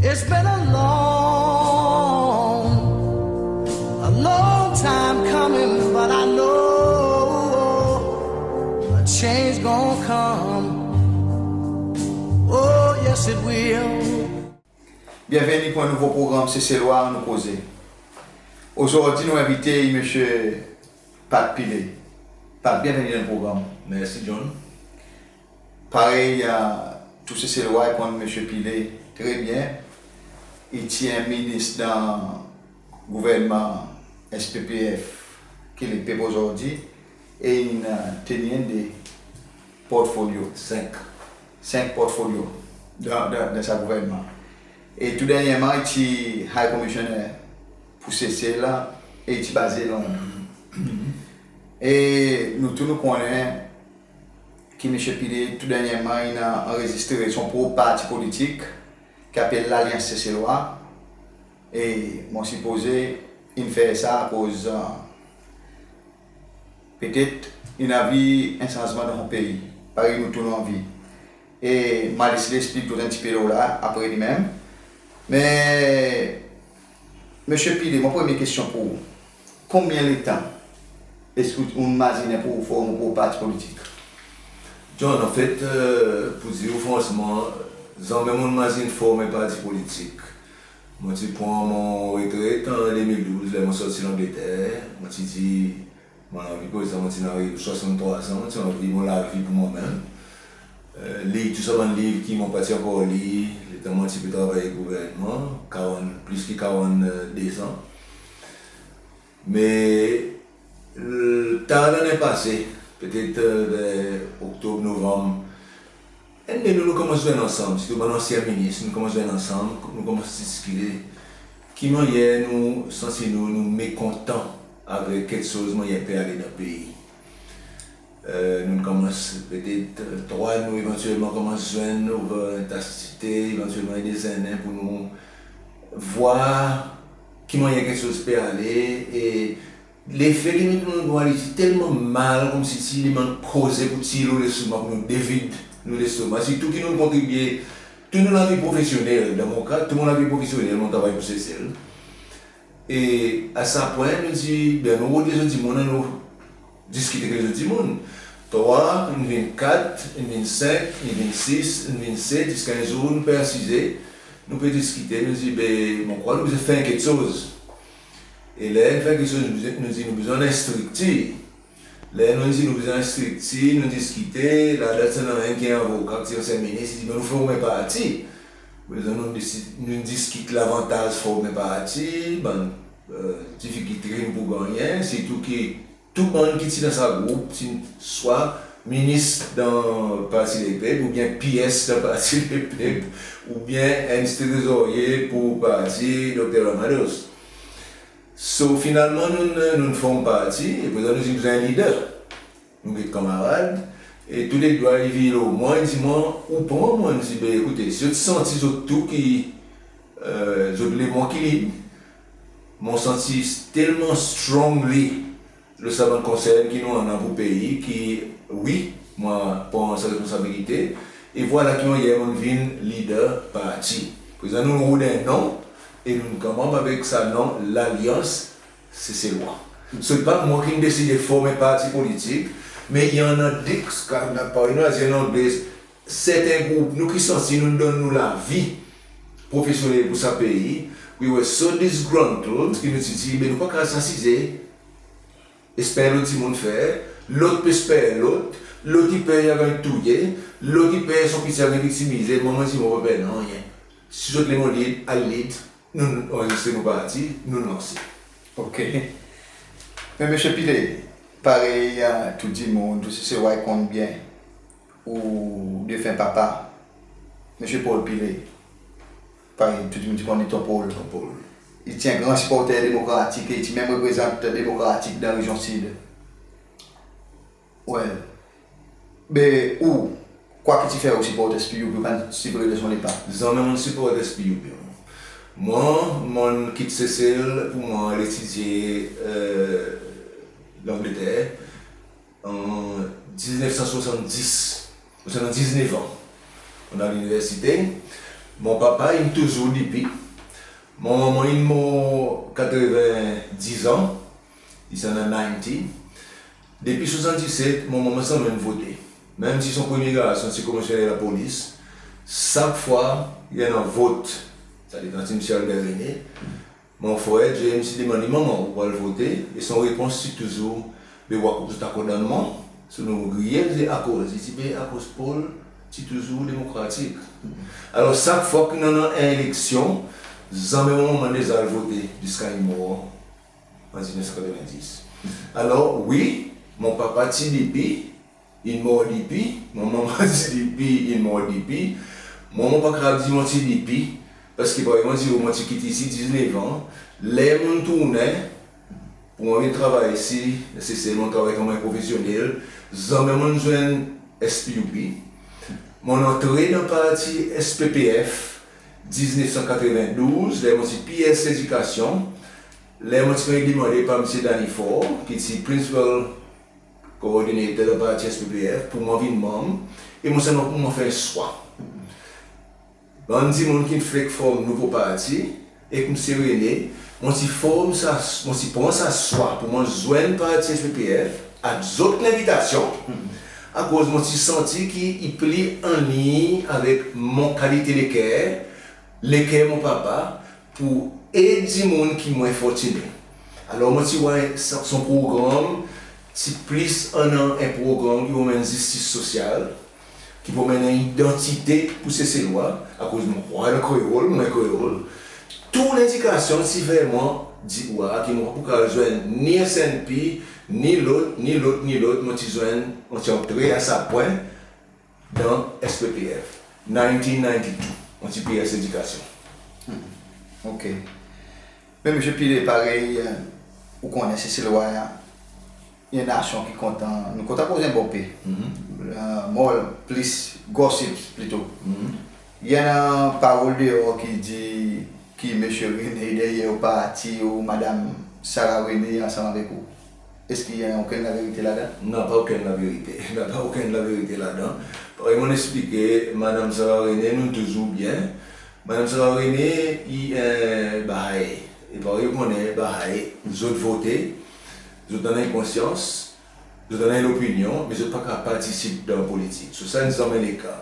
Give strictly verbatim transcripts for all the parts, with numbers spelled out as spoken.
It's been a long, a long time coming, but I know a change gonna come. Oh, yes, it will. Byenveni pour en nouvo progranm Seselwa Annou Koze. Ozordi nou envite i Msye Pat Pillay. Pat, byenveni dan progranm. Mersi, John. Parey, tou Seselwa i konn Msye Pillay tre byen. I ti en minis dan gouvernman S P P F ki Lepep ozordi, e in, e, tenir de portfolyo. Senk. Senk portfolyo dan, dan, dan sa gouvernman. E tou dernyerman, i ti High Commissioner pour Sesel, e i ti baze Lond. E nou tou nou konnen ki Msye Pillay tou dernyerman in anrezistre son prop parti politik ki apel Lalyans Seselwa. E mon sipoze in fer sa akoz, e, petet in anvi en sanzman dan son pei, parey nou tou nou anvi. E mon les li eksplik zot en pti pe lo la apre li menm. Me Msye Pillay, mon premye kestyon pour ou. Konbyen letan eski ou'n mazinen pour ou form ou prop parti politik? John, anfet, e, pour dir ou fransman, zanmen mon'n mazin form en parti politik. Mon ti pran mon retret an de mil douz, ler mon sorti Langleter, mon ti dir, mon anvi, prezan mon ti'n ariv swasanntrwa an, mon ti anvi mon lavi pour mwan menm. E, lir tou sa bann liv ki mon pa ti ankor li letan mon ti pe travay gouvernman, karann, plis ki karannde an. Me, e, tar lannen pase, petet, e, ver Oktob, Novanm, enn de nou, nou konmans zwenn ansanm, sirtou bann ansyen minis, nou konmans zwenn ansanm, nou konmans diskite ki mannyer nou santi nou, nou mekontan avek keksoz mannyer pe ale dan pei. E, nou konmans petet, e, trwa nou evantyelman konmans zwenn, nou, e, ta site, evantyelman en dezennen pour nou vwar ki mannyer keksoz pe ale, e lefe ki nou, nou, nou al telman mal, konmsi ti li bann koze pour tir lo lestoma, pour nou devid nou lestoma. Sirtou ki nou kontribye tou nou lavi profesyonnel, dan mon ka, tou mon lavi profesyonnel, mon travay pour Sesel. E a sa pwen, nou dir, be, nou rod lezot dimoun, nou diskit ek lezot dimoun. Trwa, in vin kat, in vin senk, in vin sis, in vin set, ziska en zour nou pe asize, nou pe diskite, nou dir, be, mon krwar nou bezwen fer keksoz. E ler in fer keksoz, nou bezwen, nou dir, nou bezwen en striktir. Ler nou dir nou bezwen en striktir, nou diskite, ladan ti annan enn ki en avoka, ki ti ansyen minis, i dir, be, nou form en parti. Prezan nou desi-, nou diskit lavantaz form en parti, bann, e, difikilte ki nou pou gannyen, sirtou ki tou bann ki ti dan sa group, ti swa minis dan Parti Lepep, oubyen P S dan Parti Lepep, oubyen enn ti trezorye pour parti, Dokter Ramados. So, finalman, nou, nou, nou form parti, e prezan nou dir nou bezwen en lider. Nou get kanmarad, e tou le dwa i vir lo mwan, i dir mwan, ou pran mwan, i dir, be, ekoute, si zot santi zot tou ki, e, zot le mwan ki lid, mon santi telman strongly lo sa bann konsern ki nou annan pour pei, ki wi, mon pran sa responsabilite, e vwala ki mannyer mon'n vin lider parti. Prezan nou rod en non, e nou konmans avek sa non, Lalyans Seselwa. So, i pa mwan ki'n deside form en parti politik, me i annan de, parey nou a dir an angle, serten group nou ki santi nou'n donn nou lavi profesyonnel pour sa pei, we were so disgruntled ki nou ti dir, be, nou pa kapab asize esper lot dimoun fer, lot pe esper lot, lot i per i a ganny touye, lot i per son piti a ganny viktimize, mwan mon dir mon pa per nanryen. Si zot le mon lid, al lid, nou, nou anrezistre nou parti, nou lanse. OK. Me Msye Pillay, parey, e, tou dimoun, tou Seselwa i konn byen ou defen papa, Msye Paul Pillay, parey tou dimoun ti konn li Ton Paul. Ton Paul. I ti en gran siporter demokratik e i ti menm reprezantan demokratik dan rezyon Sid. Well, be ou, kwa ki ti fer ou siport S P U P, ou pa'n swiv le son lepa? Zanmen mon'n siport S P U P. Mwan, mon'n kit Sesel pour mwan al etidye, e, Langleter an diznef san swasanndis, mon ti annan diznef an. Mon al liniversite. Mon papa in touzour DP. Mon manman in mor katreven-diz an, i ti annan ninety. Depi swasanndiset, mon manman sanmenm vote. Menm si son premye garson ti komisyoner lapolis, sak fwa i annan vot, sa depan si Msye Albert René, mon frer James i demann li, "Manman, ou pou al vote?" E son repons ti touzour, "Be ou a kontan kondannman?" So nou riye, nou dir, "Akoz?" I dir, "Be akoz Paul ti touzour demokratik." Alor sak fwa ki annan en eleksyon, zanmen mon manman deza al vote ziska i mor an diznef san katrevendis. Alor wi, mon papa ti DP, in mor DP, mon manman ti DP, in mor DP. Mwan mon pa kapab dir mon ti DP, parski parey mon dir ou, mon ti kit isi diznef an. Ler mon tournen pour mon vin travay isi Sesel, mon travay konman en profesyonnel, zanmen mon zwenn SPUP. Mon antre dan parti SPPF diznef san katrevendouz, ler mon ti PS Ledikasyon, ler mon ti ganny demande par Msye Danny Faure, ki ti Principal Coordinator dan parti SPPF, pour mon vin manm, e mon ti annan pour mon fer swa. Bann dimoun ki'n fek form nouvo parti, ek Msye René, mon ti form sa, mon ti pran sa swa pour mon zwenn parti SPPF, a zot lenvitasyon, akoz mon ti santi ki i pli anliny avek mon kalite leker, leker mon papa, pour ed dimoun ki mwen fortine. Alor mon ti war sa, son progranm ti plis annan en progranm ki pou anmenn zistis sosyal, ki pou anmenn en idantite pour Seselwa, akoz mon krwar dan kreol, mon en kreol. Tou lendikasyon ti fer mwan dir war ki mon pa pou kapab zwenn ni SNP, ni lot, ni lot, ni lot, mon ti zwenn, mon ti antre a sa pwen dan SPPF, nineteen ninety-two, mon ti PS Ledikasyon. OK. Me Msye Pillay, parey ou konnen Seselwa i en nasyon ki kontan, nou kontan koz en bon pe. Mor plis gossip plito. I annan parol deor ki dir ki Msye René deryer ou parti, ou Madanm Sarah René ansanm avek ou. Eski i annan okenn laverite ladan? Napa okenn laverite. Napa okenn laverite ladan. Parey mon'n eksplike, Madanm Sarah René, nou touzour byen. Madanm Sarah René i en Baha'i. E parey ou konnen Baha'i, zot vote, zot annan en konsyans, zot annan en lopinyon, me zot pa kapab partisip dan politik. So sa in zanmen leka.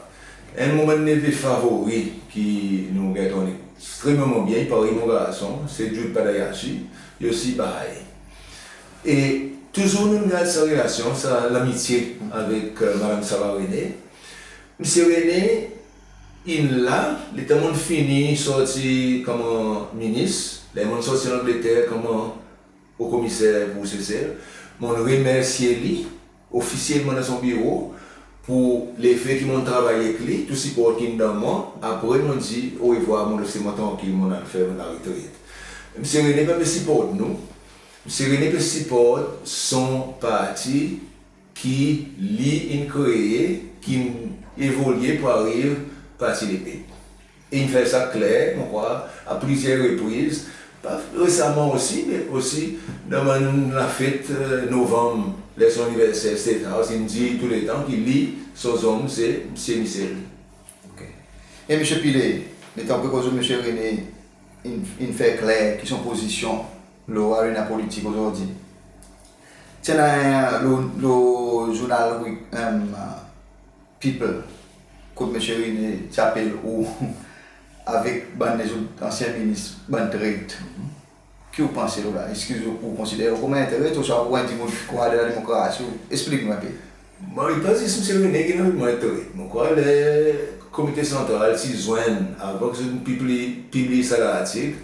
Enn mon bann neve favori ki nou ganny tann ekstrememan byen, i parey mon garson, se Jude Padayashi, li osi Baha'i. E touzour nou'n gard sa relasyon, sa lamitye avek Madanm Sarah René. Msye René in la, letan mon'n fini sorti konman minis, ler mon'n sorti Langleter konman Okomiser pour Sesel, mon'n remersye li ofisyelman dan son biro pour lefe ki mon'n travay ek li, tou sipor ki'n donn mwan. Apre mon'n dir orevwar, mon'n les mwan trankil, mon'n al fer mon laretret. Msye René pa pe siport nou. Msye René pe siport son parti ki li in kree, ki'n evolye pour ariv Parti Lepep. E in fer sa kler, mon krwar, a plizyer repriz, pa resaman osi, me osi dan bann lafet Novanm, ler son aniverser State House, in dir touletan ki li, son zonm se Msye Michel. OK. E Msye Pillay, letan ou pe koz Msye René, in, in fer kler ki son pozisyon lo arena politik ozordi. Ti annan lo, lo zournal People, kot Msye René ti apel ou avek bann lezot ansyen minis bann tret. Ki ou panse lo la? Eski ou konsidere ou konman en tret, ouswa ou en dimoun ki krwar dan demokrasi? Eksplik nou en pe. Bon, i pa zis Msye René ki annan mwan tret. Mon krwar ler Komite Santral ti zwenn, avan ki zot pibliy, pibliy sa lartik,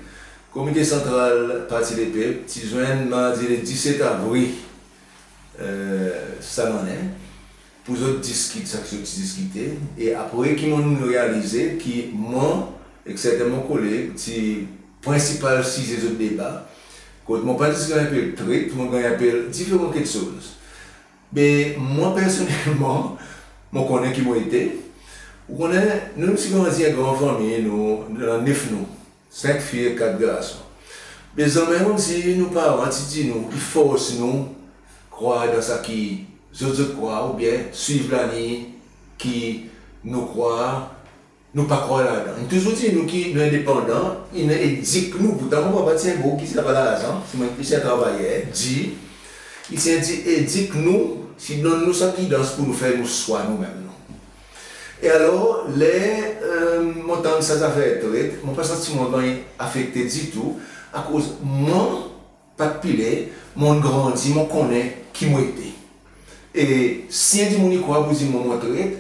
Komite Santral Parti Lepep ti zwenn mardi le diset avril sa lannen pour zot diskit sa ki zot ti diskite. E apre ki mon'n realize ki mwan ek serten mon koleg ti prensipal size zot deba, kot mon pa zis ganny apel tret, mon ganny apel diferan keksoz. Be mwan personnelman, mon konnen ki mon ete. Ou konnen, nou, nou ti grandi en gran fanmir, nou, nou annan nef nou, senk fi ek kat garson. Be zanmen mon'n dir nou paran ti dir nou, i fors nou krwar dan sa ki zot, zot krwar, oubyen swiv laliny ki nou krwar, nou pa krwar ladan. In touzour dir nou ki nou endepandan, in edik nou, pourtan mon papa ti en boug ki ti napa larzan, si mwan ti en travayer, dir, i ti en dir edik nou, si donn nou sa gidans pour nou fer nou swa nou menm nou. E alor, ler, e, mon tann sa zafer tret, mon pa santi mwan ganny afekte ditou, akoz mwan, pa t pile, mon grandi, mon konnen ki mon ete. E si en dimoun i krwar pour dir mwan mon tret,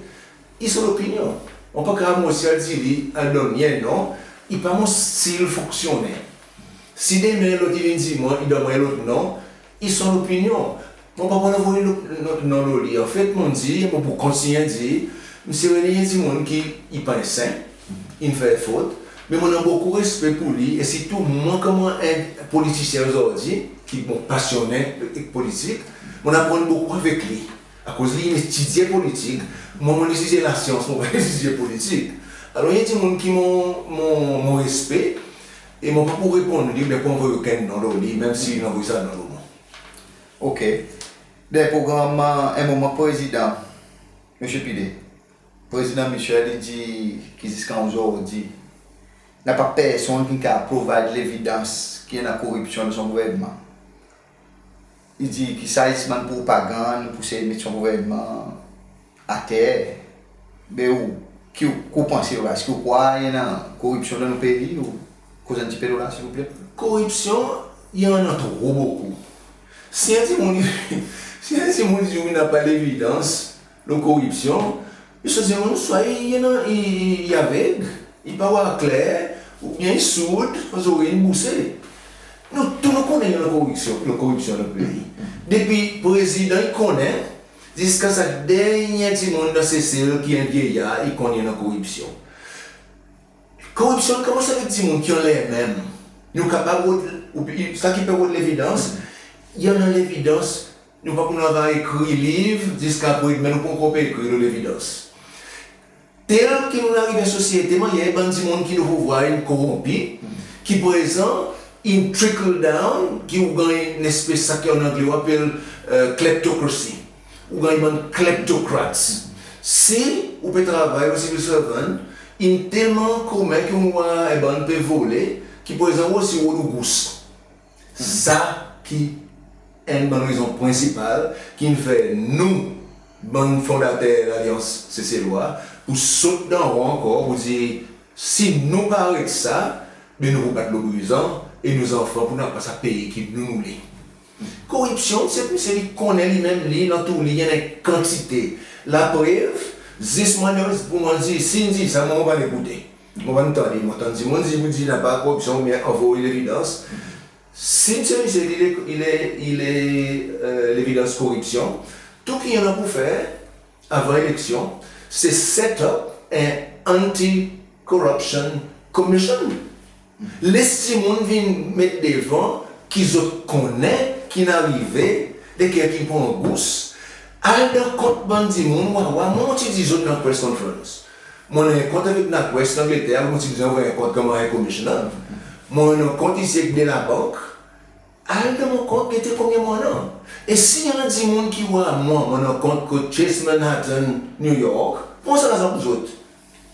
i son lopinyon. Mon pa kapab mwan osi al dir li, al donn li en non, i pa mon stil fonksyonnen. Si demen lot i vin dir mwan, i donn mwan en lot non, i son lopinyon. Mon pa pou anvoy lot, lot non lo li. Anfet, mon dir, mon pou kontinyen dir, Msye René i en dimoun ki i pa en sen, in fer fot, me mon annan bokou respe pour li, e sirtou mwan konman en politisyen ozordi, ki mon pasyonnen ek politik, mon aprann bokou avek li. Akoz li in etidye politik, mwan mon etidye lasyans, mon pa etidye politik. Alor, i en dimoun ki mon, mon, mon respe, e mon pa pou reponn li, oubyen pou anvoy okenn non lo li, menm si in anvoy sa non lo mwan. OK. Dan progranm, e, en moman Prezidan, Msye Pillay, Prezidan Michel i dir ki ziska ozordi, napa personn ki'n kapab provide levidans ki annan koripsyon dan son gouvernman. I dir ki sa i zis bann propagann pour sey met son gouvernman ater. Be ou, ki ou, ki ou panse lo la? Eski ou krwar i annan koripsyon dan nou pei? Ou koz en pti pe lo la, silvouple. Koripsyon, i annan tro bokou. Si en dimoun, si en dimoun dir ou napa levidans lo koripsyon, i sa dimoun swa i, i, i, i aveg, i pa war kler, oubyen i sourd, son zorey in bouse. Nou tou nou konnen i annan koripsyon, lo koripsyon dan pei. Depi Prezidan i konnen, ziska sa dernyen dimoun dan Sesel ki en vyeyar, i konnen i annan koripsyon. Koripsyon i konmans avek dimoun ki anler menm. Nou kapab rod, ou, sa ki pe rod levidans, i annan levidans. Nou pa pou nou ava ekrir liv ziska apre demen, nou pa ankor pe ekrir lo levidans. Tel ki nou'n ariv en sosyete, mannyer bann dimoun ki dan pouvwar in koronpi, ki prezan in trickle down, ki ou ganny en espes sa ki an Angle ou apel, e, kleptokrasi. Ou ganny bann kleptokrats. Si ou pe travay, ou civil servant, in telman komen ki ou war en bann pe vole, ki prezan ou osi rod ou gous. Sa ki enn bann rezon prensipal ki'n fer nou, bann fondater Lalyans Seselwa, pou sot dan ron ankor, pou dir, si nou pa aret sa, be nou pou bat lo prizon, e nou zanfan pou napa sa pei ki nou, nou le. Koripsyon, se, se li konnen li menm, li, dan tou li, i annan en kantite. Laprev, zis mwan, pou mwan dir, si in dir sa, mwan mon pa'n ekoute. Mon pa'n tande, mon tann dimoun dir, pou dir napa koripsyon, oubyen anvoy levidans. Si msye, msye, i le, i le, i le, e, levidans koripsyon, tou ki i annan pou fer, avan eleksyon, se set up en Anti-Corruption Commission. Les dimoun vin met devan ki zot konnen ki'n arive, lekel ki'n pran gous, al dan kont bann dimoun, war, war, mon ti dir zot dan press conference. Mon annan en kont avek NatWest Angleterre, mon ti bezwen anvoy en kont konman en commissioner. Mon annan kont isi ek de labank. Al dan mon kont, gete konbyen mon annan. E si i annan dimoun ki war mwan, mon annan kont kot Chase Manhattan, New York, pran sa larzan pour zot.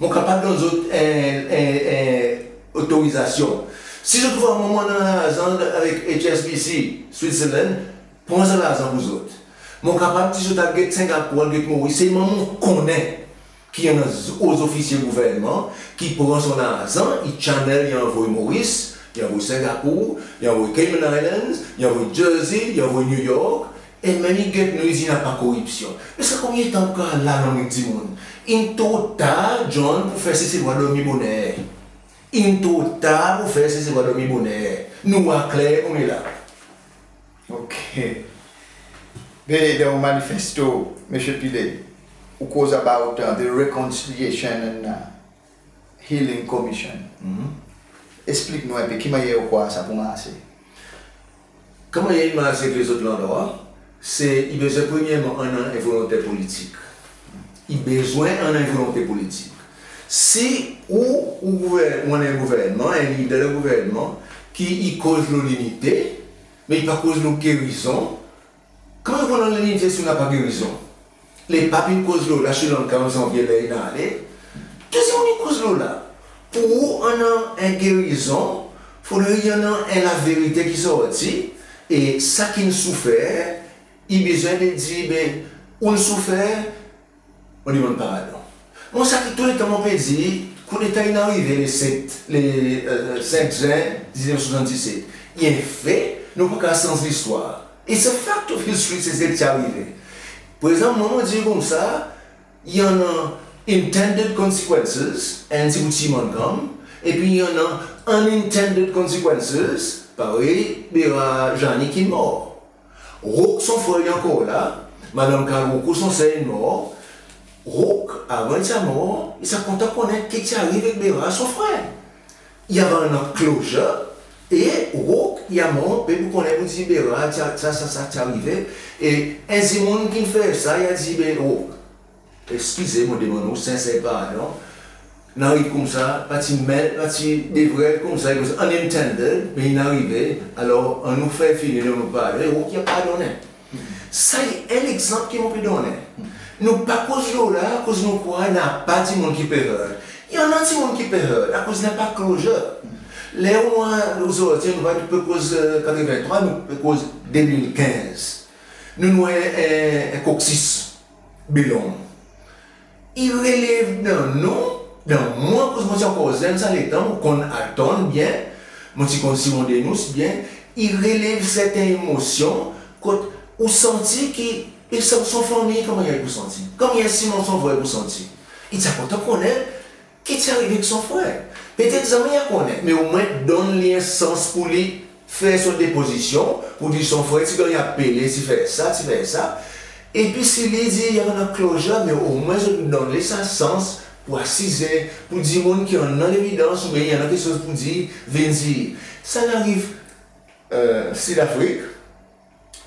Mon kapab donn zot en, en, en otorizasyon. Si zot war mwan, mon annan larzan avek H S B C, Switzerland, pran sa larzan pour zot. Mon kapab dir zot al get Singapore, al get Maurice, selman mon konnen ki i annan o zofisye gouvernman ki pran son larzan, i channel, i anvoy Maurice, i anvoy Singapore, i anvoy Cayman Islands, i anvoy Jersey, i anvoy New York, e menm i get nou, i dir napa koripsyon. Me sa konbyen tan ou pou al la, non, ek dimoun? In tro tar, John, pour fer Seselwa dormi boner. In tro tar pour fer Seselwa dormi boner. Nou war kler konmela. OK. Be dan ou manifesto, Msye Pillay, ou koz about, uh, the Reconciliation and, uh, Healing Commission. Eksplik nou en pe ki mannyer ou krwar sa pou marse. Ki mannyer i marse ek lezot landrwa, se i bezwen premyerman annan en volonte politik. I bezwen annan en volonte politik. Si ou, ou gouver-, ou annan en gouvernman, en lider dan gouvernman, ki i koz lo linite, me i pa koz lo gerizon. Koman ou pou annan linite si ou napa gerizon? Lepap in koz lo la Sri Lanka an Zanvye ler in ale. Tou dimoun i koz lo la. Pour ou annan en gerizon, fodre i annan en laverite ki sorti, e sa ki'n soufer, i bezwen de dir, be, ou'n soufer, mon demann pardon. Mon sa ki tou letan mon pe dir, koudeta in arive le set, le, e, senk zen diznef swasanndiset. I en fe, nou pa kapab sanz listwar. It's a fact of history, se sa ki arive. Prezan, mwan, mon dir koumsa, i annan intended consequences, en ti bout ti mankan, epi i annan unintended consequences, parey Bera Jannie ki'n mor. Rouk, son frer, i ankor la, Madanm Carl Roucou, son ser, in mor. Rouk, avan i ti a mor, i ti a kontan konnen ki ti ariv avek Bera, son frer. I ava annan closure, e Rouk, i a mor, pe pou konnen pour dir Bera, sa, sa, sa, sa ti arive. E en dimoun ki'n fer sa, i a dir, be, Rouk, eskize, mon demann ou senser pardon. In ariv koumsa, pa ti, me pa ti devret koumsa, it was unintended, me in arive. Alor, annou fer fini nou pardon, e Rouk i a pardonnen. Sa i en legzanp ki mon pe donnen. Nou pa koz lo la akoz nou krwar napa dimoun ki pe hurt. I annan dimoun ki pe hurt akoz napa closure. Ler ou, mwan, nou sorti, nou pa pe koz, e, katreven trwa, nou pe koz de mil kenz. Nou, nou en, en, en koksis, Belonm. I relev dan nou, dan mwan, akoz mon ti ankor zenn sa letan, mon konn atann byen, mon ti konn siwonn de nous byen, i relev serten emosyon kot ou santi ki, e sa son fanmir, konman i pou santi? Konman si mon, son frer pou santi? I ti a kontan konnen ki ti arive avek son frer. Petet zanmen i a konnen, me omwen donn li en sans pour li fer son depozisyon, pour dir son frer ti ganny apele, ti fer sa, ti fer sa. Epi si li dir i annan closure, me omwen zot donn li sa sans pour asize, pour dimoun ki annan levidans oubyen i annan keksoz pour dir, vin dir. Sa in ariv, e, Sid Afrik.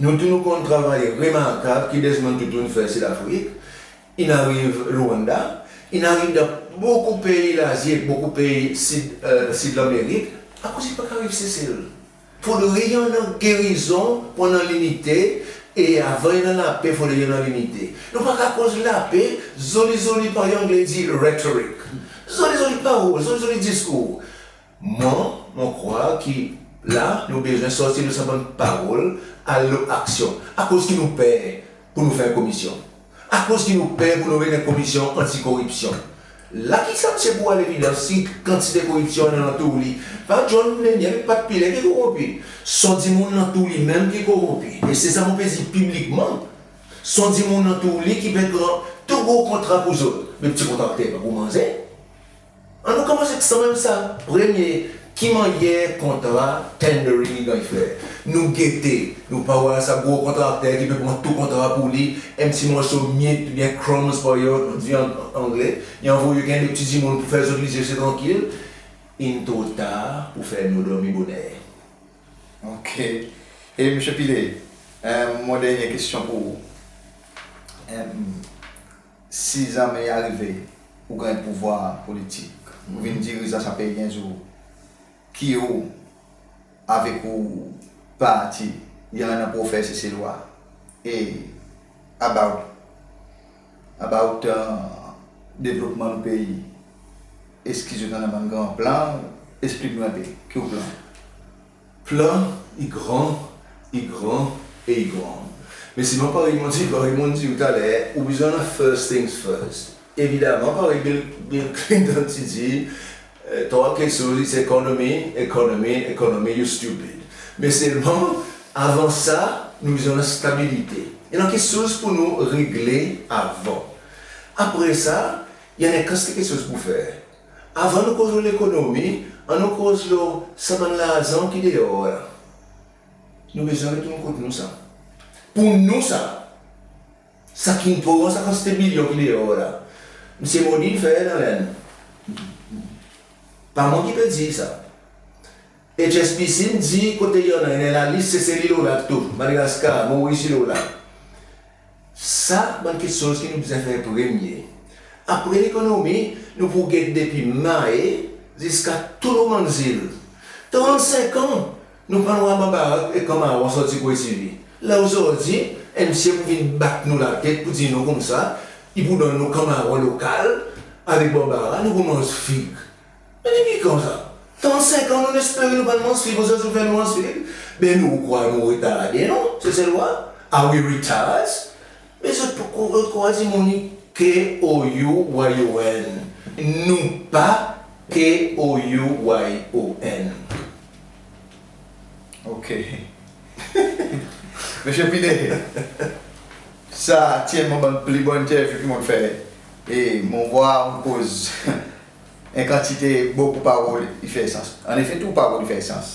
Nou tou nou konn travay remarkab ki Desmond Tutu in fer Sid Afrik, in ariv Rwanda, in ariv dan bokou pei Lazi, bokou pei Sid, e, Sid Lanmerik, akoz i pa kapab ariv Sesel? Fodre i annan gerizon pour annan linite, e avan i annan lape, fodre i annan linite. Nou pa kapab koz lape, zoli zoli, parey Angle i dir, rhetoric. Zoli zoli parol, zoli zoli diskour. Mwan, mon krwar ki la, nou bezwen sorti lo sa bann parol, al lo aksyon. Akoz ki nou per pour nou fer komisyon? Akoz ki nou per pour nou met en komisyon anti-koripsyon? La ki sa msye pou al evidans si kantite koripsyon annan dan tour li. Pa John Lemiel, pa Pilen ki koronpi. Son dimoun dan tour li menm ki koronpi. E se sa mon pe dir piblikman. Son dimoun dan tour li ki pe pran tou gro kontra pour zot. Me pti kontrakter pa pou manze. Annou konmans avek sanmenm sa. Premye, ki mannyer kontra tendering i ganny fer? Nou gete, nou pa war sa gro kontrakter ki pe pran tou kontra pour li, en pti morso myet oubyen crumbs, parey nou dir an Angle, i anvoy en de pti dimoun pour fer zot lizye se trankil. In tro tar pour fer nou dormi boner. OK. E Msye Pillay, e, mon dernyen kestyon pour ou. E, si zanmen i arive ou ganny pouvwar politik, ou vin diriz sa pei en zour, ki ou avek ou parti i annan pour fer Seselwa, e about, about, e, devlopman nou pei, eski zot annan bann gran plan? Eksplik nou en pe, ki ou plan? Plan i gran, i gran e i gran. Me selman parey mon dir, parey mon dir ou taler, ou bezwen annan first things first. Evidaman, parey Bill, Bill Clinton ti dir, e, trwa keksoz, it's economy, economy, economy, you stupid. Me selman, avan sa, nou bezwen annan stabilite. I annan keksoz pour nou regle avan. Apre sa, i annan en kantite keksoz pour fer. Avan nou koz lo lekonomi, annou koz lo sa bann larzan ki deor la. Nou bezwen retourn kot nou sa. Pour nou sa. Sa ki'n pran sa kantite bilyon ki deor la. Msye Modi in fer dan Lenn. Pa mwan ki pe dir sa. HSBC in dir kote i annan, i annan lalis, Sesel i lo la tou, Madagaskar, Moris i lo la. Sa bann keksoz ki nou bezwen fer premye. Apre lekonomi, nou pou get depi Mahé ziska tou nou bann zil. Trannsenk an, nou pa'n war bann barak e kanmaron sorti Kretili. La ozordi, en msye pou vin bat nou latet pour dir nou koumsa, i pou donn nou kanmaron lokal, Avek Barbara, nou pou manz fig. Me depi kan sa? Trannsenk an nou'n espere nou pa'n manz fig, ozordi ou fer nou manz fig? Ben nou krwar nou retarde, non? Seselwa? Are we retarded? Me zot pou kou-, zot krwar dimoun i K O U Y O N. Nou pa K O U Y O N. OK. Msye Pillay, sa ti enn mon bann pli bon entervyou ki mon'n fer. E mon war ou koz en kantite, bokou parol i fer sans. Annefe, tou parol i fer sans.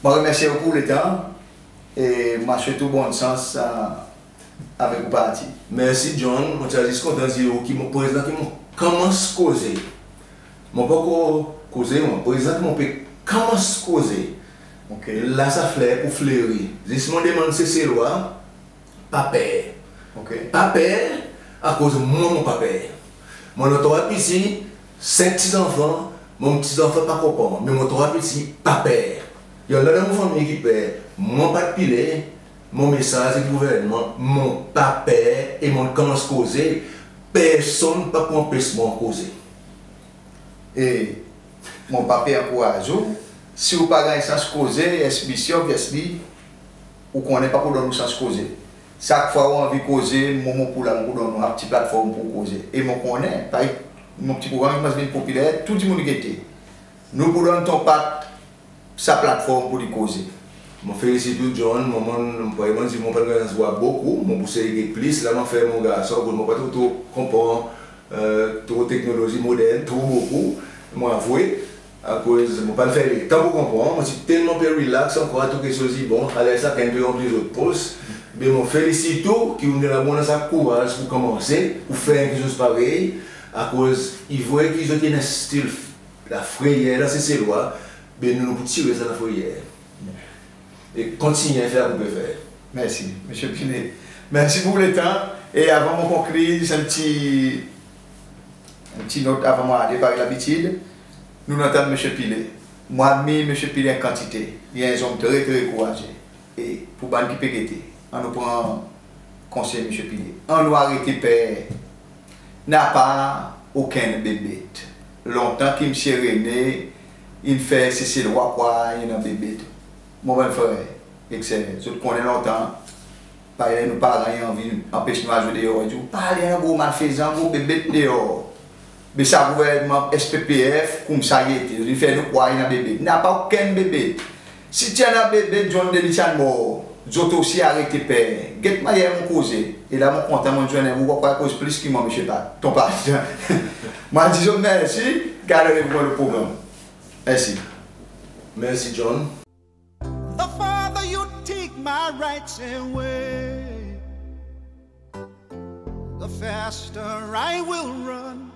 Mon remersye ou pour letan e mon swet ou bonn sans, a, avek ou parti. Mersi John, mon ti a zis kontan dir ou ki mon prezan ki mon konmans koze. Mon pa ankor koze, mon prezan ki mon pe konmans koze. OK. La sa fler pou fleri. Zis mon demann Seselwa, pa per. OK. Pa per, akoz mwan mon pa per. Mon annan trwa piti, senk pti zanfan, mon pti zanfan pa konpran, me mon trwa piti pa per. I annan dan mon fanmir ki per, mwan pa Pillay, mon mesaz ek gouvernman, mon pa per e mon konmans koze, personn pa pou anpes mwan koze. E mon pa pe ankouraz ou, si ou pa ganny sans koze, S B C, obviously, ou konnen pa pou donn ou sans koze. Sak fwa ou anvi koze, mwan mon pou la, mon pou donn ou en pti platform pou koze. E mon konnen, parey mon pti progranm i konmans vin popiler, tou dimoun i gete. Nou pou donn Ton Pat sa platform pour li koze. Mon felisit ou John, mwan, mwan, mon pa, mon dir mon pa'n ganny sans war bokou, mon pou sey get plis, la mon fer mon garson, mon pa tro, tro konpran, e, tro teknolozi modern, tro bokou, mon avwe, akoz mon pa'n fer letan pour konpran, mon ti telman pe relax ankor, tou keksoz i bon, aler sakenn pe ranpli zot pos. Me mon felisit ou ki ou'n ganny sa kouraz pour konmanse, pour fer keksoz parey, akoz i vre ki zot i annan still lafreyer dan Seselwa, ben nou, nou pou tire sa lafreyer. E kontinyen fer sa ou pe fer. Mersi, Msye Pillay. Mersi pour letan. E avan mon konklir, zis en pti, en pti not avan mon ale, parey labitid, nou'n antann Msye Pillay. Mon admir Msye Pillay en kantite. I en zonm tre, tre kouraze. E pour bann ki pe gete, annou pran konsey Msye Pillay. Annou arete per. Napa okenn bebet. Lontan ki Msye René in fer Seselwa krwar i annan bebet. Mon bann frer ek ser, zot konnen lontan, parey nou paran i anvi anpes nou al zwe deor, i dir ou pa ale, annan gro malfezan, gro bebet deor. Be sa gouvernman S P P F, koumsa i ete, i fer nou krwar i annan bebet. Napa okenn bebet. Si ti annan bebet, John Denis ti a mor. Zot osi arete per. Get mannyer mon koze. E la mon kontan mon'n zwenn en boug ki koz plis ki mwan, Msye Pat, Ton Pat. Mon dir zot mersi, gard randevou pour en lot progranm. Mersi. Mersi John. The farther you take my rights away, the faster I will run.